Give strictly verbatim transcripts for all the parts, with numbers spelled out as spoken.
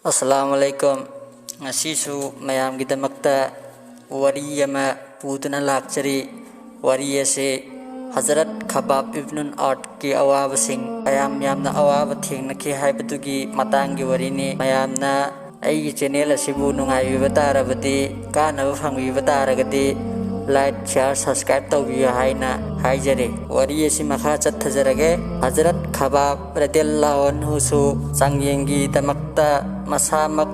ꯑꯁꯂꯥꯃꯨ ꯑꯂꯥꯏꯀꯨꯝ꯫ ꯉꯁꯤꯁꯨ ꯃꯌꯥꯝꯒꯤꯗꯃꯛꯇ ꯋꯥꯔꯤ ꯑꯃ ꯄꯨꯗꯨꯅ ꯂꯥꯛꯆꯔꯤ꯫ ꯋꯥꯔꯤ ꯑꯁꯤ ꯍꯖꯔꯠ ꯈꯕꯥꯕ ꯏꯕꯅꯨꯟ ꯑꯥꯔꯠꯀꯤ ꯑꯋꯥꯕꯁꯤꯡ, ꯀꯌꯥꯝ ꯌꯥꯝꯅ ꯑꯋꯥꯕ ꯊꯦꯡꯅꯈꯤ ꯍꯥꯏꯕꯗꯨꯒꯤ ꯃꯇꯥꯡꯒꯤ ꯋꯥꯔꯤꯅꯤ꯫ ꯃꯌꯥꯝꯅ ꯑꯩꯒꯤ ꯆꯦꯅꯦꯜ ꯑꯁꯤꯕꯨ ꯅꯨꯡꯉꯥꯏꯕꯤꯕ ꯇꯥꯔꯕꯗꯤ, ꯀꯥꯟꯅꯕ ꯐꯪꯕꯤꯕ ꯇꯥꯔꯒꯗꯤ, ꯂꯥꯏꯛ, ꯁꯤꯌꯥꯔ, ꯁꯕꯁꯀ꯭ꯔꯥꯏꯕ ꯇꯧꯕꯤꯌꯨ ꯍꯥꯏꯅ ꯍꯥꯏꯖꯔꯤ꯫ ꯋꯥꯔꯤ ꯑꯁꯤ ꯃꯈꯥ ꯆꯠꯊꯖꯔꯒꯦ꯫ ꯍꯖꯔꯠ ꯈꯕꯥꯕ ꯔꯗꯤꯌꯜꯂꯥꯍꯨ ꯑꯟꯍꯨꯁꯨ ꯆꯥꯡꯌꯦꯡꯒꯤꯗꯃꯛꯇ ꯃꯁꯥꯃꯛ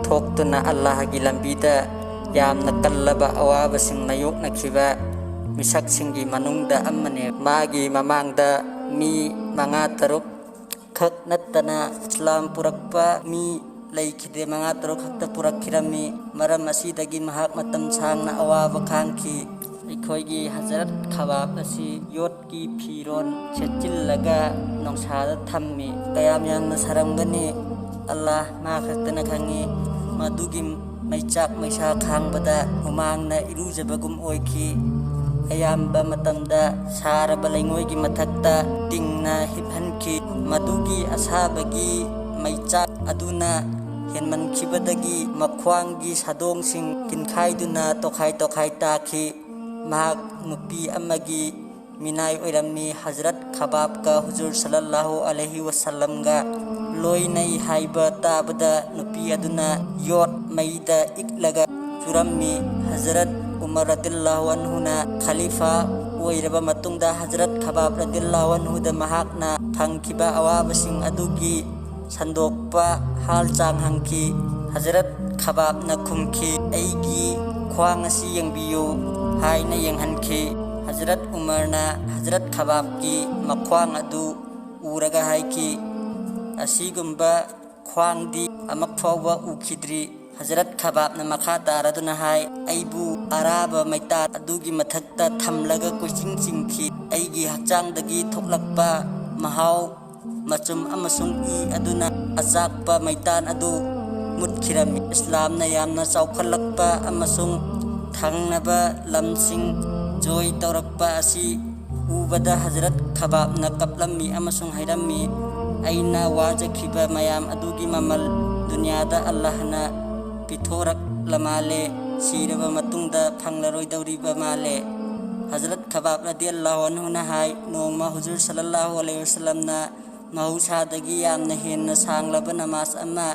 ꯊꯣꯛꯇꯨꯅ ꯑꯜꯂꯥꯍꯒꯤ ꯂꯝꯕꯤꯗ ꯌꯥꯝꯅ ꯀꯜꯂꯕ ꯑꯋꯥꯕꯁꯤꯡ ꯃꯥꯌꯣꯛꯅꯈꯤꯕ ꯃꯤꯁꯛꯁꯤꯡꯒꯤ ꯃꯅꯨꯡꯗ ꯑꯃꯅꯤ꯫ ꯃꯥꯒꯤ ꯃꯃꯥꯡꯗ ꯃꯤ ꯃꯉꯥ ꯇꯔꯨꯛ ꯈꯛ ꯅꯠꯇꯅ ꯏꯁꯂꯥꯝ ꯄꯨꯔꯛꯄ ꯃꯤ ꯂꯩꯈꯤꯗꯦ, ꯃꯉꯥ ꯇꯔꯨꯛ ꯈꯛꯇ ꯄꯨꯔꯛꯈꯤꯔꯝꯃꯤ꯫ ꯃꯔꯝ ꯑꯁꯤꯗꯒꯤ ꯃꯍꯥꯛ ꯃꯇꯝ ꯁꯥꯡꯅ ꯑꯋꯥꯕ ꯈꯥꯡꯈꯤ꯫ ꯑꯩꯈꯣꯏꯒꯤ ꯍꯖꯔꯠ ꯈꯕꯥꯕ ꯑꯁꯤ ꯌꯣꯠꯀꯤ ꯐꯤꯔꯣꯜ ꯁꯦꯠꯆꯤꯜꯂꯒ ꯅꯨꯡꯁꯥꯗ ꯊꯝꯃꯤ꯫ ꯀꯌꯥꯝ ꯌꯥꯝꯅ ꯁꯥꯔꯝꯒꯅꯤ! ꯑꯜꯂꯥꯍ ꯃꯥ ꯈꯛꯇꯅ ꯈꯪꯉꯤ꯫ ꯃꯗꯨꯒꯤ ꯃꯩꯆꯥꯛ ꯃꯩꯁꯥ ꯈꯥꯡꯕꯗ ꯍꯨꯃꯥꯡꯅ ꯏꯔꯨꯖꯕꯒꯨꯝ ꯑꯣꯏꯈꯤ꯫ ꯑꯌꯥꯝꯕ ꯃꯇꯝꯗ ꯁꯥꯔꯕ ꯂꯩꯉꯣꯏꯒꯤ ꯃꯊꯛꯇ ꯇꯤꯡꯅ ꯍꯤꯞꯍꯟꯈꯤ꯫ ꯃꯗꯨꯒꯤ ꯑꯁꯥꯕꯒꯤ ꯃꯩꯆꯥꯛ ꯑꯗꯨꯅ ꯍꯦꯟꯃꯟꯈꯤꯕꯗꯒꯤ ꯃꯈ꯭ꯋꯥꯡꯒꯤ ꯁꯥꯗꯣꯡꯁꯤꯡ ꯀꯤꯟꯈꯥꯏꯗꯨꯅ ꯇꯣꯈꯥꯏ ꯇꯣꯈꯥꯏ ꯇꯥꯈꯤ꯫ ꯃꯍꯥꯛ ꯅꯨꯄꯤ ꯑꯃꯒꯤ ꯃꯤꯅꯥꯏ ꯑꯣꯏꯔꯝꯃꯤ꯫ ꯍꯖꯔꯠ ꯈꯕꯥꯕꯀ ꯍꯨꯖꯨꯔ ꯁꯜꯂꯜꯂꯥꯍꯨ ꯑꯂꯩꯍꯤ ꯋꯁꯜꯂꯝꯒ ꯂꯣꯏꯅꯩ ꯍꯥꯏꯕ ꯇꯥꯕꯗ ꯅꯨꯄꯤ ꯑꯗꯨꯅ ꯌꯣꯠ ꯃꯩꯗ ꯏꯛꯂꯒ ꯆꯨꯔꯝꯃꯤ꯫ ꯍꯖꯔꯠ ꯎꯃꯔ ꯔꯗꯤꯜꯂꯥꯍꯨ ꯑꯟꯍꯨꯅ ꯈꯂꯤꯐꯥ ꯑꯣꯏꯔꯕ ꯃꯇꯨꯡꯗ ꯍꯖꯔꯠ ꯈꯕꯥꯕ ꯔꯗꯤꯜꯂꯥꯍꯨ ꯑꯟꯍꯨꯗ ꯃꯍꯥꯛꯅ ꯐꯪꯈꯤꯕ ꯑꯋꯥꯕꯁꯤꯡ ꯑꯗꯨꯒꯤ ꯁꯟꯗꯣꯛꯄ ꯍꯥꯜ ꯆꯥꯡ ꯍꯪꯈꯤ꯫ ꯍꯖꯔꯠ ꯈꯕꯥꯕꯅ ꯈꯨꯝꯈꯤ, "ꯑꯩꯒꯤ ꯈ꯭ꯋꯥꯡ ꯑꯁꯤ ꯌꯦꯡꯕꯤꯌꯨ" ꯍꯥꯏꯅ ꯌꯦꯡꯍꯟꯈꯤ꯫ ꯍꯖꯔꯠ ꯎꯃꯔꯅ ꯍꯖꯔꯠ ꯈꯕꯥꯕꯀꯤ ꯃꯈ꯭ꯋꯥꯡ ꯑꯗꯨ ꯎꯔꯒ ꯍꯥꯏꯈꯤ, "ꯑꯁꯤꯒꯨꯝꯕ ꯈ꯭ꯋꯥꯡꯗꯤ ꯑꯃꯨꯛ ꯐꯥꯎꯕ ꯎꯈꯤꯗ꯭ꯔꯤ"꯫ ꯍꯖꯔꯠ ꯈꯕꯥꯕꯅ ꯃꯈꯥ ꯇꯥꯔꯗꯨꯅ ꯍꯥꯏ, "ꯑꯩꯕꯨ ꯑꯔꯥꯕ ꯃꯩꯇꯥꯟ ꯑꯗꯨꯒꯤ ꯃꯊꯛꯇ ꯊꯝꯂꯒ ꯀꯣꯏꯆꯤꯡ ꯆꯤꯡꯈꯤ꯫ ꯑꯩꯒꯤ ꯍꯛꯆꯥꯡꯗꯒꯤ ꯊꯣꯛꯂꯛꯄ ꯃꯍꯥꯎ, ꯃꯆꯨꯝ ꯑꯃꯁꯨꯡ ꯏ ꯑꯗꯨꯅ ꯑꯆꯥꯛꯄ ꯃꯩꯇꯥꯟ ꯑꯗꯨ ꯃꯨꯠꯈꯤꯔꯝꯃꯤ"꯫ ꯏꯁꯂꯥꯝꯅ ꯌꯥꯝꯅ ꯆꯥꯎꯈꯠꯂꯛꯄ ꯑꯃꯁꯨꯡ ꯊꯪꯅꯕ ꯂꯝꯁꯤꯡ ꯖꯣꯏ ꯇꯧꯔꯛꯄ ꯑꯁꯤ ꯎꯕꯗ ꯍꯖꯔꯠ ꯈꯕꯥꯕꯅ ꯀꯞꯂꯝꯃꯤ ꯑꯃꯁꯨꯡ ꯍꯥꯏꯔꯝꯃꯤ, ꯑꯩꯅ ꯋꯥꯖꯈꯤꯕ ꯃꯌꯥꯝ ꯑꯗꯨꯒꯤ ꯃꯃꯜ ꯗꯨꯅꯤꯌꯥꯗ ꯑꯜꯂꯥꯍꯅ ꯄꯤꯊꯣꯔꯛꯂ ꯃꯥꯜꯂꯦ, ꯁꯤꯔꯕ ꯃꯇꯨꯡꯗ ꯐꯪꯂꯔꯣꯏꯗꯧꯔꯤꯕ ꯃꯥꯜꯂꯦ꯫ ꯍꯖꯔꯠ ꯈꯕꯥꯕ ꯔꯗꯤꯌꯜꯂꯥꯍꯨ ꯑꯟꯍꯨꯅ ꯍꯥꯏ, ꯅꯣꯡꯃ ꯍꯨꯖꯨꯔ ꯁꯜꯂꯜꯂꯥꯍꯨ ꯑꯂꯩꯍꯤ ꯋꯁꯜꯂꯝꯅ ꯃꯍꯧꯁꯥꯗꯒꯤ ꯌꯥꯝꯅ ꯍꯦꯟꯅ ꯁꯥꯡꯂꯕ ꯅꯃꯥꯖ ꯑꯃ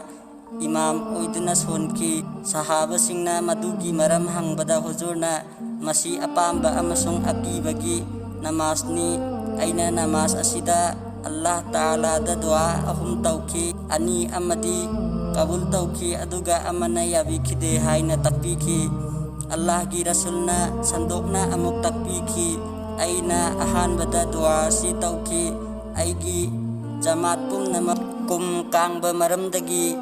ꯏꯃꯥꯝ ꯑꯣꯏꯗꯨꯅ ꯁꯣꯟꯈꯤ꯫ ꯁꯍꯥꯕꯁꯤꯡꯅ ꯃꯗꯨꯒꯤ ꯃꯔꯝ ꯍꯪꯕꯗ ꯍꯨꯖꯨꯔꯅ, "ꯃꯁꯤ ꯑꯄꯥꯝꯕ ꯑꯃꯁꯨꯡ ꯑꯀꯤꯕꯒꯤ ꯅꯃꯥꯖꯅꯤ꯫ ꯑꯩꯅ ꯅꯃꯥꯖ ꯑꯁꯤꯗ ꯑꯜꯂꯥꯍ ꯇꯥꯂꯥꯗ ꯗꯨꯋꯥ ꯑꯍꯨꯝ ꯇꯧꯈꯤ, ꯑꯅꯤ ꯑꯃꯗꯤ ꯀꯕꯨꯜ ꯇꯧꯈꯤ, ꯑꯗꯨꯒ ꯑꯃꯅ ꯌꯥꯕꯤꯈꯤꯗꯦ" ꯍꯥꯏꯅ ꯇꯥꯛꯄꯤꯈꯤ꯫ ꯑꯜꯂꯥꯍꯒꯤ ꯔꯁꯨꯜꯅ ꯁꯟꯗꯣꯛꯅ ꯑꯃꯨꯛ ꯇꯥꯛꯄꯤꯈꯤ, "ꯑꯩꯅ ꯑꯍꯥꯟꯕꯗ ꯗꯨꯋꯥ ꯑꯁꯤ ꯇꯧꯈꯤ, ꯑꯩꯒꯤ ꯖꯃꯥꯠ ꯄꯨꯝꯅꯃꯛ ꯀꯨꯝ ꯀꯥꯡꯕ ꯃꯔꯝꯗꯒꯤ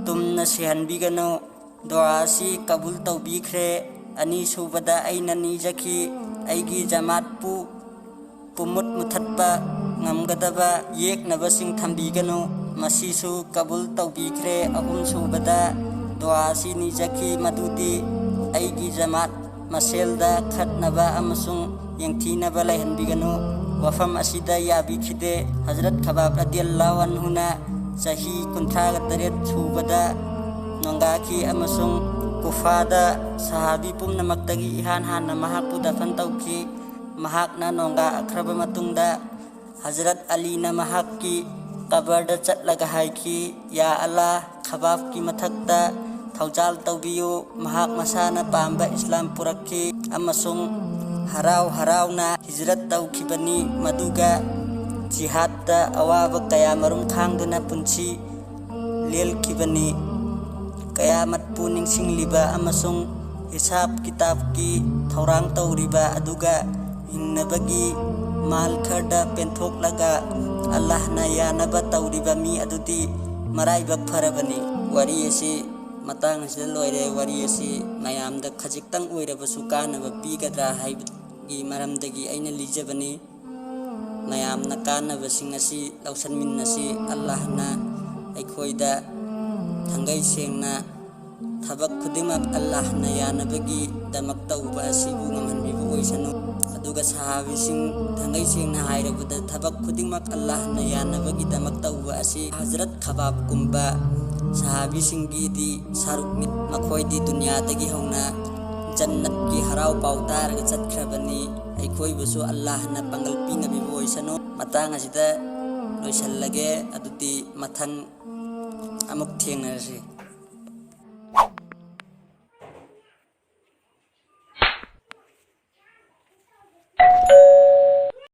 ꯇꯨꯝꯅ ꯁꯤꯍꯟꯕꯤꯒꯅꯨ꯫ ꯗꯨꯋꯥ ꯑꯁꯤ ꯀꯕꯨꯜ ꯇꯧꯕꯤꯈ꯭ꯔꯦ"꯫ ꯑꯅꯤꯁꯨꯕꯗ ꯑꯩꯅ ꯅꯤꯖꯈꯤ, "ꯑꯩꯒꯤ ꯖꯃꯥꯠꯄꯨ ꯄꯨꯃꯨꯠ ꯃꯨꯊꯠꯄ ꯉꯝꯒꯗꯕ ꯌꯦꯛꯅꯕꯁꯤꯡ ꯊꯝꯕꯤꯒꯅꯨ"꯫ ꯃꯁꯤꯁꯨ ꯀꯕꯨꯜ ꯇꯧꯕꯤꯈ꯭ꯔꯦ꯫ ꯑꯍꯨꯝꯁꯨꯕꯗ ꯗꯨꯋꯥ ꯑꯁꯤ ꯅꯤꯖꯈꯤ, ꯃꯗꯨꯗꯤ ꯑꯩꯒꯤ ꯖꯃꯥꯠ ꯃꯁꯦꯜꯗ ꯈꯠꯅꯕ ꯑꯃꯁꯨꯡ ꯌꯦꯡꯊꯤꯅꯕ ꯂꯩꯍꯟꯕꯤꯒꯅꯨ꯫ ꯋꯥꯐꯝ ꯑꯁꯤꯗ ꯌꯥꯕꯤꯈꯤꯗꯦ꯫ ꯍꯖꯔꯠ ꯈꯕꯥꯕ ꯔꯗꯤꯌꯜꯂꯥꯍꯨ ꯑꯟꯍꯨꯅ ꯆꯍꯤ ꯀꯨꯟꯊ꯭ꯔꯥꯒ ꯇꯔꯦꯠ ꯁꯨꯕꯗ ꯅꯣꯡꯒꯥꯈꯤ ꯑꯃꯁꯨꯡ ꯀꯨꯐꯥꯗ ꯁꯍꯥꯕꯤ ꯄꯨꯝꯅꯃꯛꯇꯒꯤ ꯏꯍꯥꯟ ꯍꯥꯟꯅ ꯃꯍꯥꯛꯄꯨ ꯗꯐꯟ ꯇꯧꯈꯤ꯫ ꯃꯍꯥꯛꯅ ꯅꯣꯡꯒꯥꯈ꯭ꯔꯕ ꯃꯇꯨꯡꯗ, ꯍꯖꯔꯠ ꯑꯂꯤꯅ ꯃꯍꯥꯛꯀꯤ ꯀꯕꯔꯗ ꯆꯠꯂꯒ ꯍꯥꯏꯈꯤ, "ꯌꯥ ꯑꯜꯂꯥꯍ, ꯈꯕꯥꯕꯀꯤ ꯃꯊꯛꯇ ꯊꯧꯖꯥꯜ ꯇꯧꯕꯤꯌꯨ"꯫ ꯃꯍꯥꯛ ꯃꯁꯥꯅ ꯄꯥꯝꯕ ꯏꯁꯂꯥꯝ ꯄꯨꯔꯛꯈꯤ ꯑꯃꯁꯨꯡ ꯍꯔꯥꯎ ꯍꯔꯥꯎꯅ ꯍꯤꯖꯔꯠ ꯇꯧꯈꯤꯕꯅꯤ, ꯃꯗꯨꯒ ꯖꯤꯍꯥꯗꯇ ꯑꯋꯥꯕ ꯀꯌꯥꯃꯔꯨꯝ ꯈꯥꯡꯗꯨꯅ ꯄꯨꯟꯁꯤ ꯂꯦꯜꯈꯤꯕꯅꯤ꯫ ꯀꯌꯥꯃꯠꯄꯨ ꯅꯤꯡꯁꯤꯡꯂꯤꯕ ꯑꯃꯁꯨꯡ ꯍꯤꯁꯥꯕ ꯀꯤꯇꯥꯕꯀꯤ ꯊꯧꯔꯥꯡ ꯇꯧꯔꯤꯕ, ꯑꯗꯨꯒ ꯍꯤꯡꯅꯕꯒꯤ ꯃꯥꯜ ꯈꯔꯗ ꯄꯦꯟꯊꯣꯛꯂꯒ ꯑꯜꯂꯥꯍꯅ ꯌꯥꯅꯕ ꯇꯧꯔꯤꯕ ꯃꯤ ꯑꯗꯨꯗꯤ ꯃꯔꯥꯏꯕꯛ ꯐꯔꯕꯅꯤ꯫ ꯋꯥꯔꯤ ꯑꯁꯤ ꯃꯇꯥꯡ ꯑꯁꯤꯗ ꯂꯣꯏꯔꯦ꯫ ꯋꯥꯔꯤ ꯑꯁꯤ ꯃꯌꯥꯝꯗ ꯈꯖꯤꯛꯇꯪ ꯑꯣꯏꯔꯕꯁꯨ ꯀꯥꯟꯅꯕ ꯄꯤꯒꯗ꯭ꯔꯥ ꯍꯥꯏꯕꯒꯤ ꯃꯔꯝꯗꯒꯤ ꯑꯩꯅ ꯂꯤꯖꯕꯅꯤ꯫ ꯃꯌꯥꯝꯅ ꯀꯥꯟꯅꯕꯁꯤꯡ ꯑꯁꯤ ꯂꯧꯁꯤꯟꯃꯤꯟꯅꯁꯤ꯫ ꯑꯜꯂꯥꯍꯅ ꯑꯩꯈꯣꯏꯗ ꯊꯥꯡꯒꯩ ꯁꯦꯡꯅ ꯊꯕꯛ ꯈꯨꯗꯤꯡꯃꯛ ꯑꯜꯂꯥꯍꯅ ꯌꯥꯅꯕꯒꯤꯗꯃꯛ ꯇꯧꯕ ꯑꯁꯤꯕꯨ ꯉꯝꯍꯟꯕꯤꯕ ꯑꯣꯏꯁꯅꯨ꯫ ꯑꯗꯨꯒ ꯁꯍꯥꯕꯤꯁꯤꯡ, ꯊꯥꯡꯒꯩ ꯁꯦꯡꯅ ꯍꯥꯏꯔꯕꯗ, ꯊꯕꯛ ꯈꯨꯗꯤꯡꯃꯛ ꯑꯜꯂꯥꯍꯅ ꯌꯥꯅꯕꯒꯤꯗꯃꯛ ꯇꯧꯕ ꯑꯁꯤ ꯍꯖꯔꯠ ꯈꯕꯥꯕꯀꯨꯝꯕ ꯁꯍꯥꯕꯤꯁꯤꯡꯒꯤꯗꯤ ꯁꯔꯨꯛꯅꯤ꯫ ꯃꯈꯣꯏꯗꯤ ꯗꯨꯅꯤꯌꯥꯗꯒꯤ ꯍꯧꯅ ꯖꯟꯅꯠꯀꯤ ꯍꯔꯥꯎ ꯄꯥꯎ ꯇꯥꯔꯒ ꯆꯠꯈ꯭ꯔꯕꯅꯤ꯫ ꯑꯩꯈꯣꯏꯕꯨꯁꯨ ꯑꯜꯂꯥꯍꯅ ꯄꯥꯡꯒꯜ ꯄꯤꯅꯕꯤꯕ ꯑꯣꯏꯁꯅꯨ꯫ ꯃꯇꯥꯡ ꯑꯁꯤꯗ ꯂꯣꯏꯁꯤꯜꯂꯒꯦ꯫ ꯑꯗꯨꯗꯤ ꯃꯊꯪ ꯑꯃꯨꯛ ꯊꯦꯡꯅꯔꯁꯤ꯫